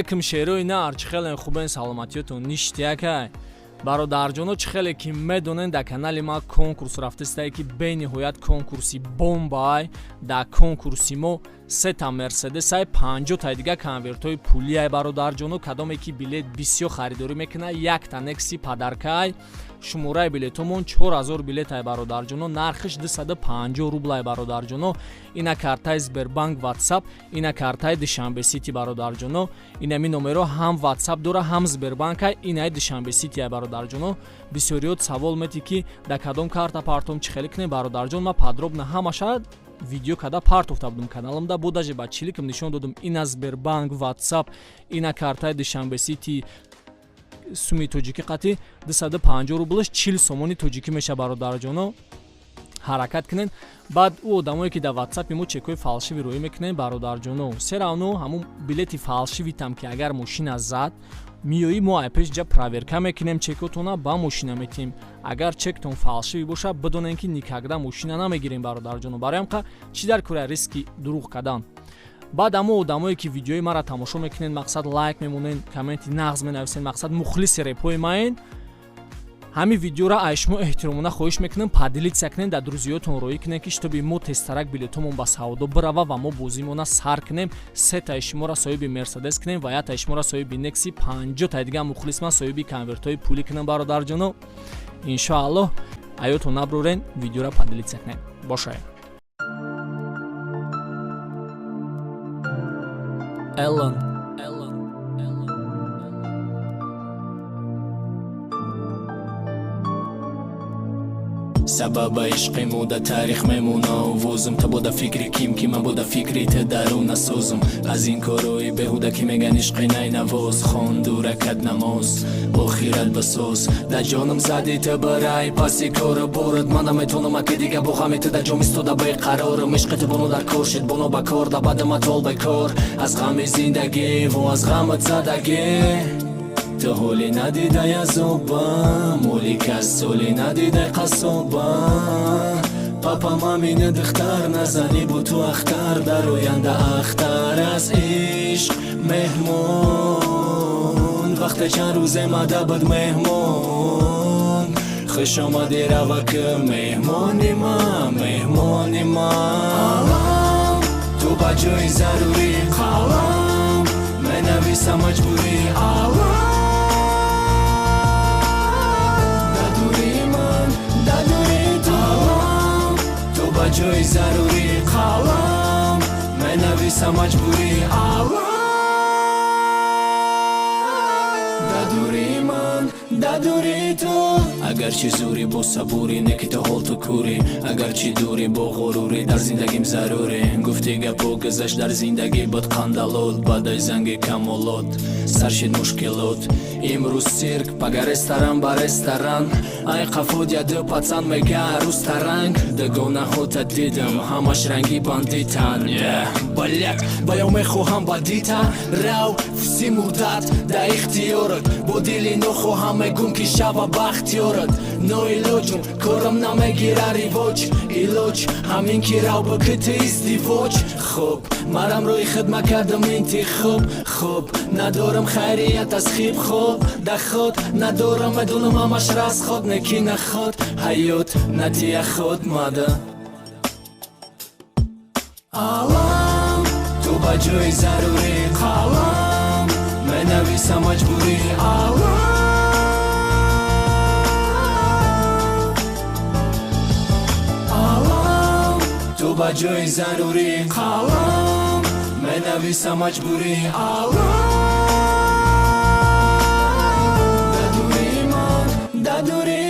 Алайкум, шерои нар, чӣ хеле хубен, саломатиётон ништякай, бародарҷоно. Чӣ хеле ки медонен, дар канали ма конкурс рафтастае, ки бениҳоят конкурси бомбай. Дар конкурси мо сета мерседесай, 50-таи дига конвертҳои пулиай, бародарҷоно. Кадоме ки билет бисёр харидорӣ мекунад, якта некси подаркай. Шумораи билетҳомон 4000 билетай, бародарҷоно. Нархиш 250 рублай, бародарҷоно. Ина картаи Сбербанк, Ватсап, ина картаи Душанбе Сити, бародарҷоно. Инами номеро ҳам Ватсап дора, ҳам Сбербанкай, инаи Душанбе Ситиай, бародарҷоно. Бисёриёт савол метӣ, ки дар кадом карта партом, чӣ хеле кунем, бародарҷон. Ма подробно ҳамаша видео када партофта будум каналамда, бо даже ба чиликам нишон додум. Ина Сбербанк, Ватсап, ина картаи Душанбе Сити. Суми тоҷикӣ қатӣ 250 рублш 40 сомони тоҷикӣ меша, бародарҷоно. Ҳаракат кунен. Баъд ӯ одамое ки дар Ватсапи мо чекҳои фальшивый роӣ мекунен, бародарҷоно, всё равно ҳамун билети фальшивый там ки агар мошина зад, миёӣ, мо айпеш ҷа проверка мекунем, чекотона ба мошина метиҳем. Агар чектон фальшивый боша, бидонем, ки никогда мошина намегирем, бародарҷоно. Барои ҳамқа чӣ дар кора риски дурӯғ кардан? Баъд амо одамое ки видеои маро тамошо мекунед, мақсад, лайк мемонед, комменти нағз менависед, мақсад, мухлиси репҳои маен, ҳамин видеоро ай шумо эҳтиромона хоҳиш мекунем, поделиться кунед, дар друзьётон роӣ кунед, ки чтобы мо тезтарак билетҳомон ба савдо бирава ва мо бозимона сар кунем, сетаи шуморо соҳиби мерседес кунем ва яктаи шуморо соҳиби некси, 50-таи дига мухлис ман соҳиби конвертҳои пулӣ кунем, бародарҷоно. Иншоаллоҳ, аётон наброрен, видеоро поделиться кунед. Бошае. Эллен. Эллен. Эллен. Сабаба ишқи мо да таърих мемона овозум. Та бода фикри ким, ки ман бода фикри та даруна созум. Аз ин корои беҳуда, ки меган ишқи найнавоз, хонду ракат намоз, охират басоз. Да ҷонам зади та барай паси кора борад. Ман наметонам аки дига бо ғами ту да ҷом истода беқарорам. Ишқи ту боно дар кор шид, боно ба кор да бадама тол бекор. Аз ғами зиндагӣ во аз ғамат задагӣ. Ту ҳоле надидай азобам, моли кас соли надидай қассобам. Папа мамина духтар назанӣ, бу ту ахтар, дар оянда ахтар аз ишқ меҳмон. Вақте чанд рӯзе мада буд меҳмон, хуш омадӣ, равак, меҳмони ман, меҳмони ман. Алам, ту ба ҷои зарурӣ, қалам менависам маҷбурӣ. Алам, да дури ман, да дури ту. Алам, ту ба ҷои зарурӣ, қалам менависам маҷбурӣ. Алам, да дури ман, да дури ту. Агарчи зурӣ, бо сабурӣ, не ки то ҳол ту курӣ. Агарчи дурӣ, бо ғурурӣ, дар зиндагим зарурӣ. Гуфти гапо гузашт, дар зиндагӣ буд қандалот. Баъдай занги камолот сар шид мушкилот. Имрӯз цирк, пага ресторан, ба ресторан. Ай қафод яду пацан мега рӯз таранг. Дугонаҳота дидам, ҳамаш ранги бандитан. Блять, ба ё мехоҳам ба дита. Рав, фси муддат да ихтиёрат. Бо дили нохоҳам мегум, ки шава бахтиёрат. Ноилоҷум, корам намегира ривоҷ. Илоҷ ҳамин ки рав бикити издивоҷ. Хуб, марам рӯи хидма кардам интихоб. Хуб, надорам хайрият аз хип хоп. Да худ надорам, медонам, ҳамаш расход. Неки наход ҳаёт натия худ мада. Алам, ту ба ҷои зарурӣ, қалам менависам маҷбурӣ. Алам, алам, ту ба ҷои зарурӣ, қалам менависам маҷбурӣ. Алам, да дури ман, да дури.